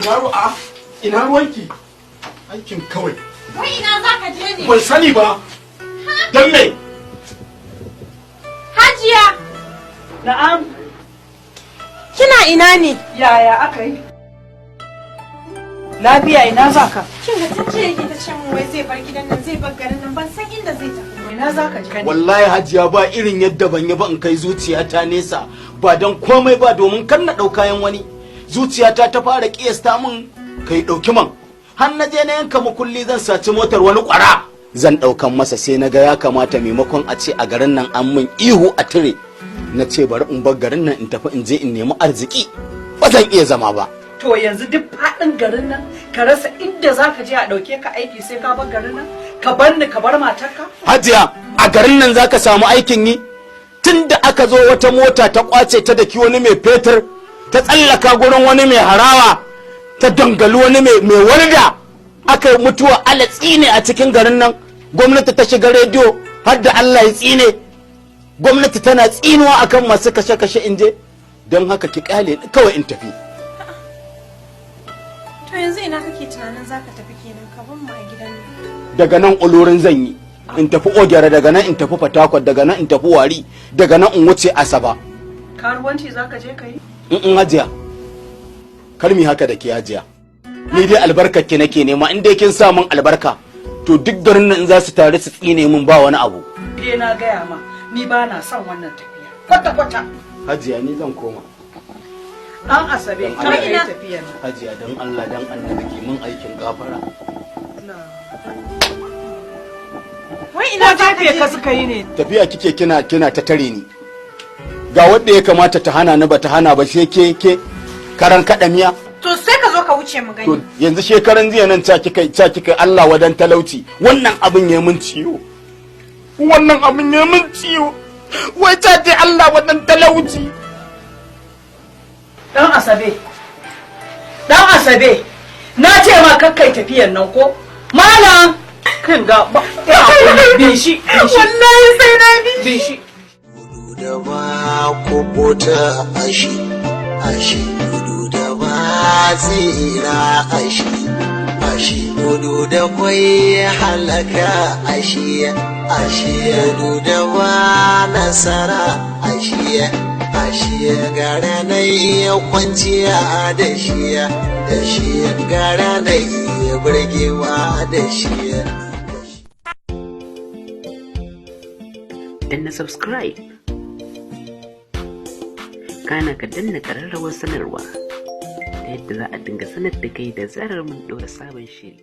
Ina ruwa, a ina ruwanki? Aikin kawai. Wai ina za ka je ne? Ban sani ba. Dan me? Hajiya! Na'am. Kina ina ne? Yaya aka yi? Lafiya, ina za ka? Kin ga tun jiya yake ta ce min wai zai bar gidan nan, zai bar garin nan, ban san inda zai tafi. Ina za ka je? Wallahi Hajiya, ba irin yadda ban yi ba in kai zuciyata nesa, ba don komai ba domin kan na ɗau kayan wani. Zuciyata ta fara kiyasta min kai ɗauki man. Har na je na yanka makulli zan saci motar wani ƙwara. Zan ɗaukan masa, sai na ga ya kamata maimakon a ce a garin nan an min ihu a tire. Na ce bari in bar garin nan in tafi in je in nemi arziki. Ba zan iya zama ba. To yanzu duk faɗin garin nan ka rasa inda za ka je a ɗauke ka aiki sai ka bar garin nan? Ka bar ni, ka bar matarka? Hajiya, a garin nan zaka samu aikin yi? Tun da aka zo wata mota ta kwace ta daki wani mai fetur, ta tsallaka gurin wani mai harawa, ta dangali wani mai warda, aka yi mutuwa ala tsine a cikin garin nan. Gwamnati ta shiga rediyo har da Allah ya tsine. Gwamnati tana tsinuwa akan masu kashe-kashe in je. Don haka ki kyale ni kawai in tafi. To yanzu ina kake tunanin za ka tafi kenan, ka bar mu a gidan nan? Daga nan Olorin zan yi. In tafi Ogere, daga nan in tafi Fatakwal, daga nan in tafi Warri, daga nan in wuce Asaba. Karuwanci za ka je ka yi? In Hajiya, kar mi haka da ke, Hajiya. Ni dai albarkar ki nake nema, in dai kin sa min albarka, to duk garin nan in za su tare su tsine min, ba wani abu. Dai na gaya ma, ni ba na son wannan tafiya. Kwata-kwata. Hajiya, ni zan koma. Ɗan Asabe, Dan kar ka yi Allah. tafiyan nan. Hajiya, dan Allah dan Annabi ki min aikin gafara. Wai Ko ina za ka jefe je? ka suka yi ne? Tafiya kike kina ta tare ni. Ga wanda ya kamata ta hana ni ba ta hana ba, sai ke karan kaɗa miya. To sai ka zo ka wuce mu To gani. yanzu shekaran jiya nan ca kika Allah wadan talauci. Wannan abin ya min ciwo. Wannan abin ya min ciwo. Wai ta ce Allah wadan talauci. Ɗan Asabe. Ɗan Asabe. Na ce ma kakkai tafiyan nan ko? Malam! Kin ga ba. Ya hakuri, bi shi, bi shi. Wallahi sai na bi. Bi shi. Gudu da ba kubuta ashi ashi, gudu da ba tsira ashi ashi, gudu da kwai halaka ashi ashi, gudu da ba nasara ashi ashi, gara na iya kwanciya da shi da shi, gara na iya burgewa da shi. Danna subscribe, kana ka danna ƙararrawar sanarwa ta yadda za a dinga sanar da kai da zarar mun ɗora sabon shiri.